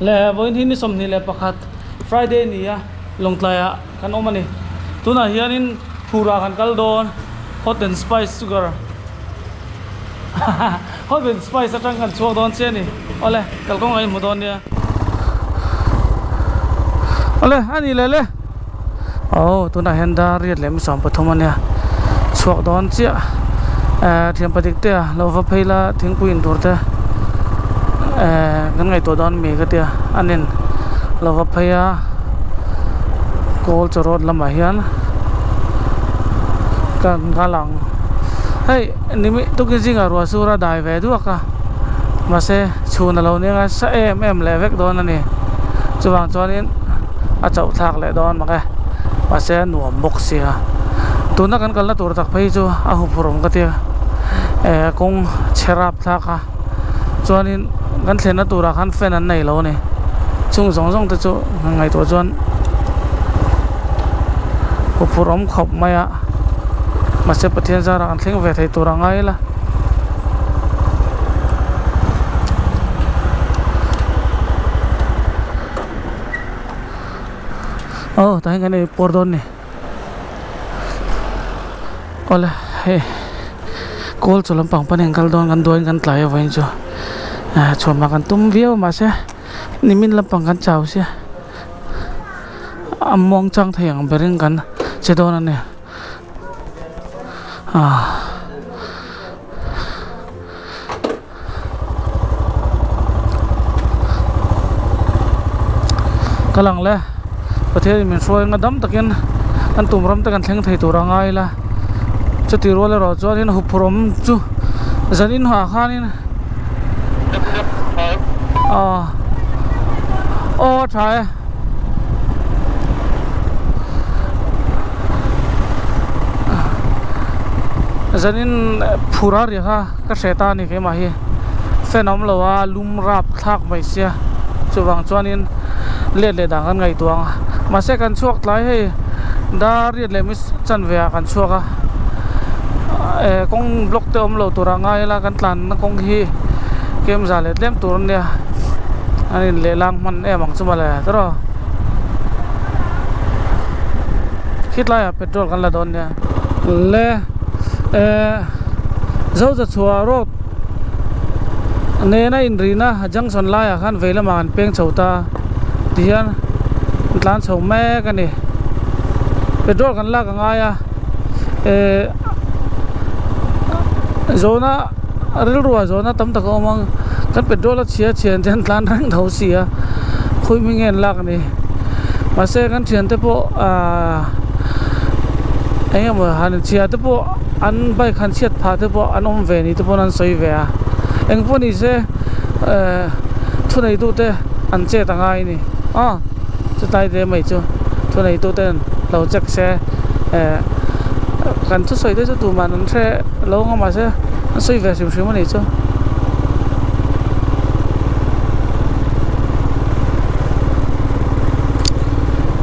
Le vawiin hi ni 21 Friday ni a Lawngtlai ah kan awm a ni. Tunah hianin phurah kan kal dawn hot and spice sugar hot and spice atang kan chhuak dawn chiah a ni. Awle kalkawng ah inhmu dawn nia. Awle a ni leh le. Aw tunah hian dar riat leh mi 13 a nia chhuak dawn chiah eh thian patik te a lo va phei la thingpui in tur te eh kan ngaihtuah dawn mi ka tia a nen lo va phei a kawl chaw road lamah hian kan kal ang hei nimi tukin zingah ruah sur a dai ve duak a mahse chhun a lo nia nga sa em em leh vek dawn a ni chuvang chuanin a chauh thlak leh dawn mak e mahse a nuam bawk sia tuna kan kalna tur tak phei chu a huphurh awm ka tia eh kawng chhe rap thlak a chuanin kan thlenna turah khan fan an nei lo a ni chung zawng zawng te chu ngaihtuah chuan huphurh awm khawp mai a mahse Pathian zarah kan thleng ve thei tur a ngai la. Aw tah hian kan ei pawr dawn ni awle hei kawl chu lampang panin an kal dawn kan duaiin kan tlai avangin chu ah chhuanmah kan tum viau mahse nimin lampang kan chau sia a muang chang thei ang berin kan che dawn a ni ah. Ka lang le Pathianin min hruai anga dam takin an tum ram te kan thleng thei tur a ngai ila chuti rual erawh chuanin huphurh awm chu zanin ah khanin aw aw a tha e. Zanin phur a ri kha. Ka hre ta a ni keimah hi fan a awm lo a lum rap thlak mai sia chuvang chuanin let leh dan kan ngaihtuah ang a mahse kan chhuak tlai hei dar riat leh mi chanve ah kan chhuak a eh kawng block te awm lo tur ah ngai ila kan tlanna kawng hi kem za leh tlem tur ania an in leh lang hman em ang chu mawle tiraw khitlai ah petrol kan la dawn nia le eh. Zozachhuah road nena inrihna junction laiah khan vei lamah an peng chho ta tihian an tlan chho mek a ni petrol kan lak a ngai a eh zawhna rilruah zawhna tam tak a awm ang kan petrol a chhia chhian te an tlan reng tho si a khawi hming nge an lak ni mahse kan thiante pawh ahh eng emaw han chhia te pawh an bike han chhiat phah te pawh an awm ve ni te pawn an sawi ve a eng pawh ni se ehh thu nei tu te an chet a ngai a ni aw chutlai te mai chu thu nei tu ten lo check se ehh kan thusawi te chu tuman an hre lo ang a mahse an sawi ve hrim hrim a nih chu.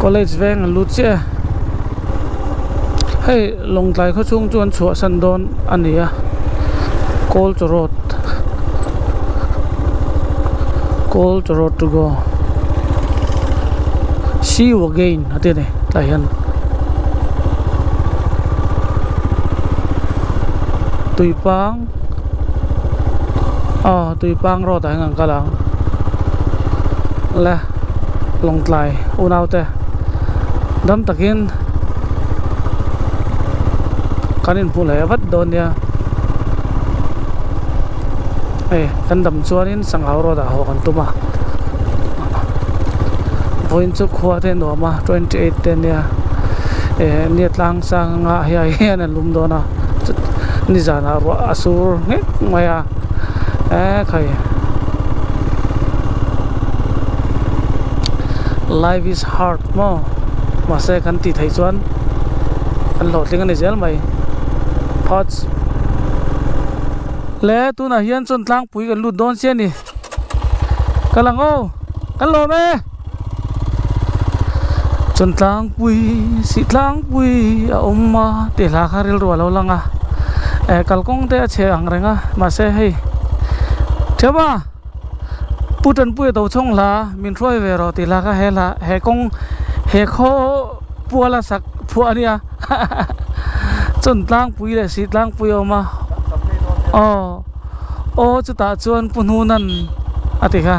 College veng an lut chiah e hei. Lawngtlai khaw chhung chu an chhuahsan dawn a ni a Colt road Colt road to go see you again a ti a ni tlai hian tuipang aw tuipang road ah hian an kal ang le Lawngtlai unau te dam takin. Kan inhmu leh vat dawn nia hei kan dam chuanin sangha road ah haw kan tum a vawiin chu khua te nuam a 28 te ania eh nia tlang sang anga hei hian an lum dawn a nizanah ruah a sur nghek mai a eh khai life is hard maw mahse kan tih theih chuan kan hlawhtling a ni zel mai parts le tunah hian chuan tlangpui kan lut dawn chiah a ni ka lang aw kan lawm e chuan tlangpui sih tlangpui a awm a tih hla kha rilru a lo lang a eh kalkawng te a chhe ang reng a mahse hei theuh a. Pu Tanpuia do chhawng hla min hruai ve rawh tih hla kha he hla he kawng he khaw puala sak phuah a nia chuan tlangpui leh sih tlangpui a awm a aw aw chutah chuan pu hnunan a ti kha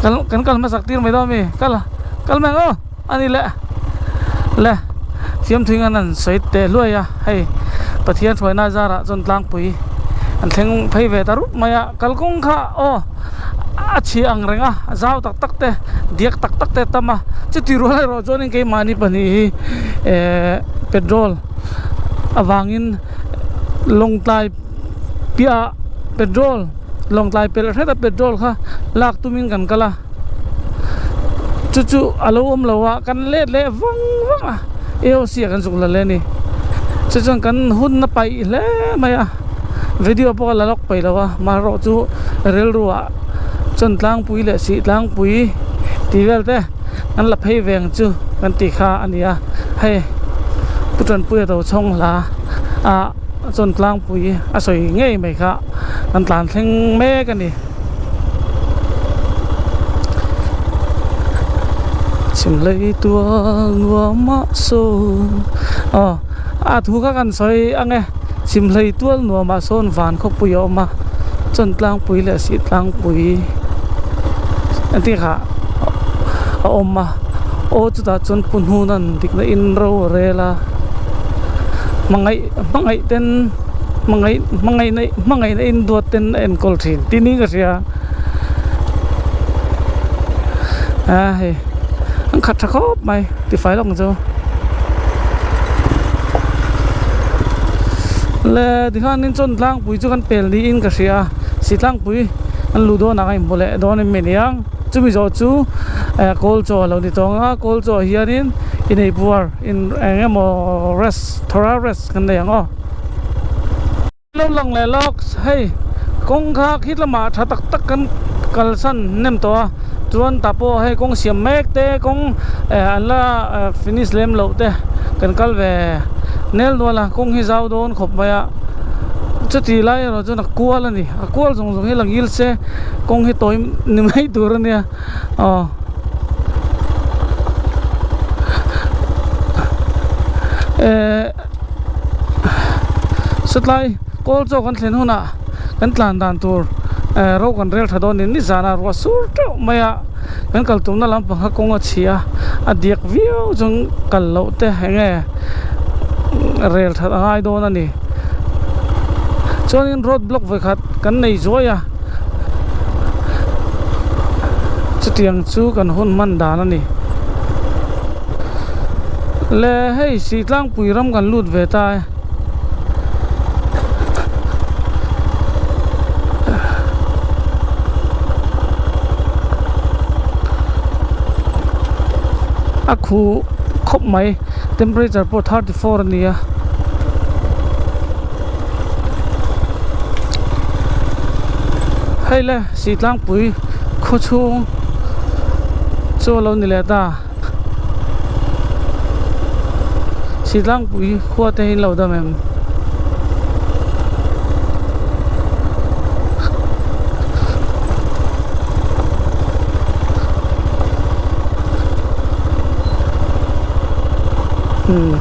kan kan kal hmasak tir mai dawn a mi kal kal mai ang aw a ni le le fiamthu in an sawi teh hluai a hei Pathian hruaina zarah chuan tlangpui an thleng phei ve ta rup mai a kalkawng kha aw a chhia ang reng a zau tak tak te diak tak tak te a tam a chuti rual erawh chuanin keimahni pahnih hi ehh petrol avangin lawngtlai piahah petrol lawngtlai pelh hret a petrol kha lak tumin kan kal a chu chu a lo awm lo a kan let leh vang vang a A_O_C ah kan zuk la leh a ni chu chuan kan hun a paih hle mai a video pawh a la lawk peih lo a amaherawh chu rilru ah chuan tlangpui leh sih tlangpui tih vel te an la phei ve ang chu kan tih kha a ni a hei pu Tanpuia do chhawng hla ah chuan tlangpui a sawi ngei mai kha an tlan thleng mek a ni. Chhimhlei tual nuam ah sawn aw a thu kha kan sawi ang e chhimhlei tual nuam ah sawn van khawpui a awm a chuan tlangpui leh sih tlangpui a tih kha a awm a aw chutah chuan pu hnuna'n dikna in ro a rel a hmangaih hmangaih ten hmangaih hmangaihna hmangaihna in duat ten a enkawl thin tih niin ka hria a hei an khat tha khawp mai tifai lawk ang chu le tikhanin chuan tlangpui chu kan pel niin ka hria a si tlangpui an luh dawnah ka inhmu leh dawn em aniang chumi zawh chu eh kawl chaw a lo ni tawh ang a kawl chaw ah hianin ineipuar in eng emaw rest thawra rest kan nei ang aw. Lo lang leh lawk hei kawng kha khi lamah tha tak tak kan kalsan hnem tawh a chuan tah pawh hei kawng siam mek te kawng eh an la finish lem loh te kan kal ve nel nual a kawng hi zau dawn khawp mai a chuti lai erawh chuan a kual a ni a kual zawng zawng hi la ngil se kawng hi tawi ni mai tur a nia aw. Eh. Satlai kawl chaw kan thlen hunah kan tlan dan tur eh ro kan rel tha dawn ni nizanah ruah sur teuh mai a kan kal tumna lampang kha kawng a chhi a a diak viau chung kal loh te eng nge rel that a ngai dawn a ni chuanin road block vawikhat kan nei zuai a chutiang chu kan hun hman dan a ni. Le hei sih tlangpui ram kan lut ve ta e. A khu khawp mai temperature pawh 34 a ni a. Hei le sih tlangpui khaw chhung chu a lo ni leh ta. Sitlangpui khua te hi an lo dam em? Hmm.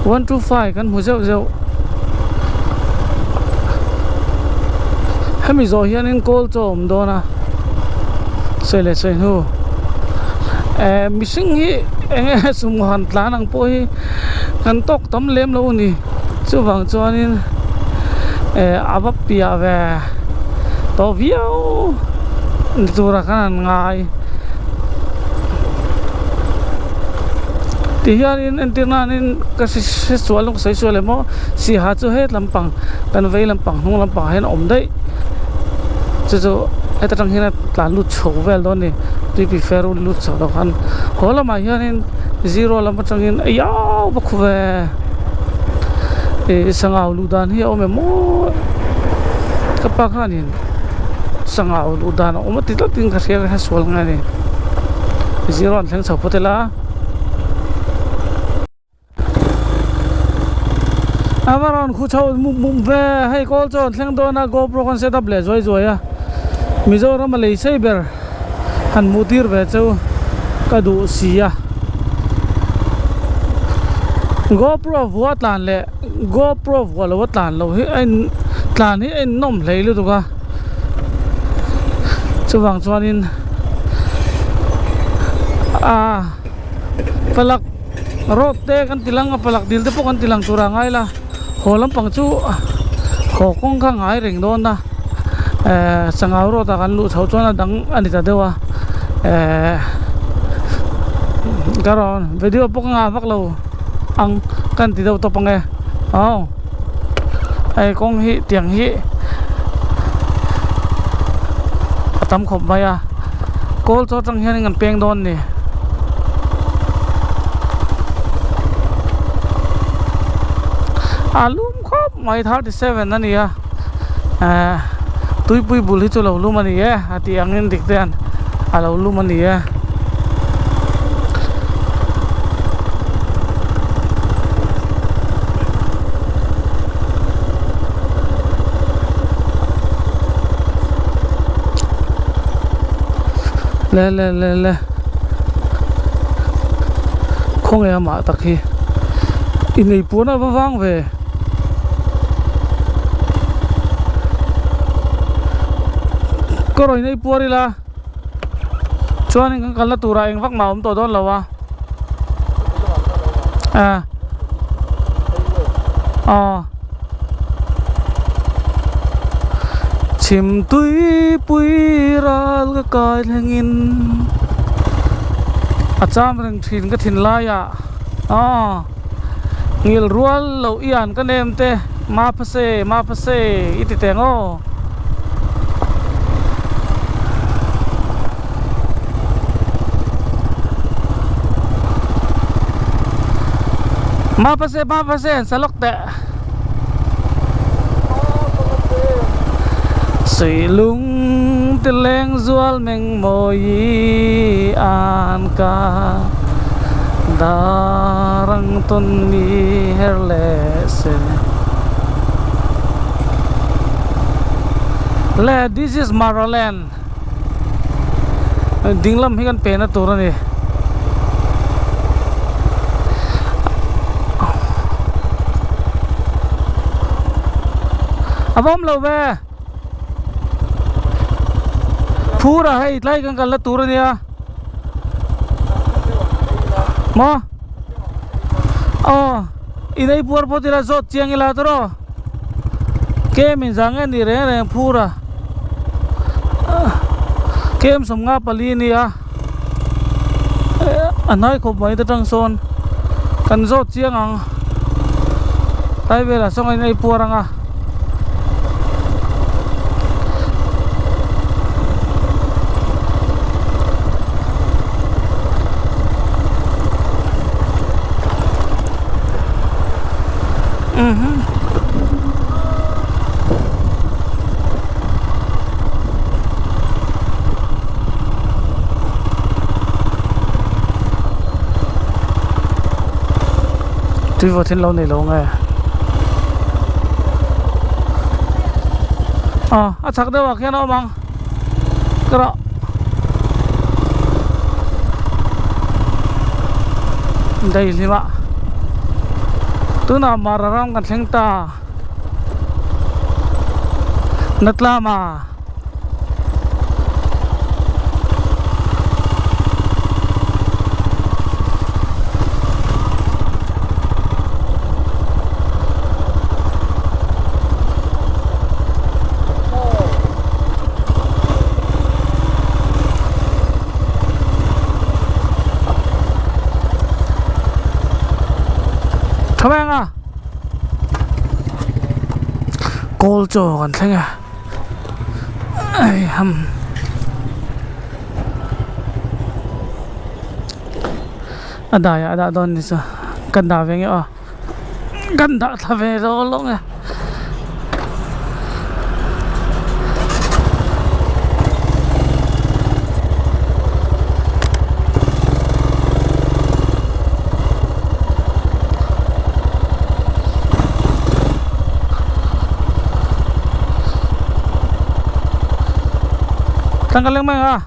125 kan hmu zeuh zeuh. Hemi zawh hianin kawl chu a awm dawn a. Sawi leh sawi hnu eh mihring hi eng nge sum han tlan ang pawh hi kan tawk tam lem lo a ni chuvang chuanin eh a va piah ve tawh viau ni tura khan an ngai ti hianin entir nanin ka hre sual ka sawi sual em aw siha chu het lampang kan vei lampang hnung lampang ah hian a awm daih chu chu heta tang hian a tlan lut chho vel dawn a ni tuipui fer lut chho lo khan haw lamah hianin zero lam atangin eiau va khu ve ih sangau luh dan hi a awm em aw ka pa khanin sangau luh dan a awm a ti tlat in ka hria ka hre sual nge ni zero an thleng chho phawt ila. A va rawn khu chho mup mup ve hei kawl chu a rawn thleng dawn a GoPro khan set up leh zuai zuai a Mizoram a lei sei ber han hmuh tir ve chu ka duh si a GoPro vua tlan leh GoPro vua lo a tlan loh hi a in tlan hi a innawm hlei lutuk a chuvang chuanin ah palak road te kan ti lang a palak dil te pawh kan ti lang tur ah ngai la haw lampang chu haw kawng kha ngai reng dawn a ehh sangau road ah kan luh chhoh chuan a dang a ni ta deuh a ehh ka rawn video pawh ka ngah vak lo ang ka han ti deuh tawp ang e aw hei kawng hi tiang hi a tam khawp mai a kawl chaw atang hian an peng dawn a ni. A lum khawp mai 37 a ni a ehh tuipui bul hi chu lo lum a ni e a tih angin dik te hian a lo lum a ni e. Le le le le khawnge amah tak hi inei puan a va vang ve. Ka rawn inei puar ila chuanin kan kalna turah eng vak mah a awm tawh dawn lo a ah aw chhim tui pui ral ka kai thlengin a cham reng thin ka thinlaiah aw. Ngil rual loh i an ka nem te ma phase ma phase i ti teng aw. Ma phase ma phase an sa lawk teh. Suihlung ti leng zual meng mawi an ka Darang tawn mi her leh se. Le this is Maraland ding lam hi kan pehna tur a ni. A va awm lo ve. Phur a hei tlai kan kalna tur a nia. Maw? Aw, in ei puar phawt ila zawt chiang ila tawrh aw. Kem in zang nge ni reng reng phur a. Kem 54 a nia. A hnai khawp mai te tang sawn kan zawt chiang ang. Tlai velah sawn a in ei puar ang a. Tui vawt hi an lo nei lo nge aw a chhak deuh ah khian a awm ang ka rawh daihlim ah tunah mara ram kan thleng ta Natlama. Tha mai ang a kawl chaw kan thleng a. Eiham a daiah a dah dawn ni chu kan dah ve nge aw kan dah thla ve lawk lawk nge. Tlang ka leng mai ang a.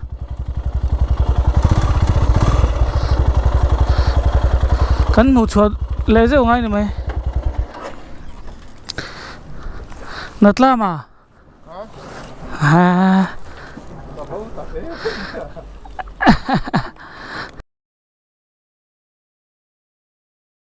Kan hmuh chhuah leh zeuh ngai ni mai. Natlam a? Ha.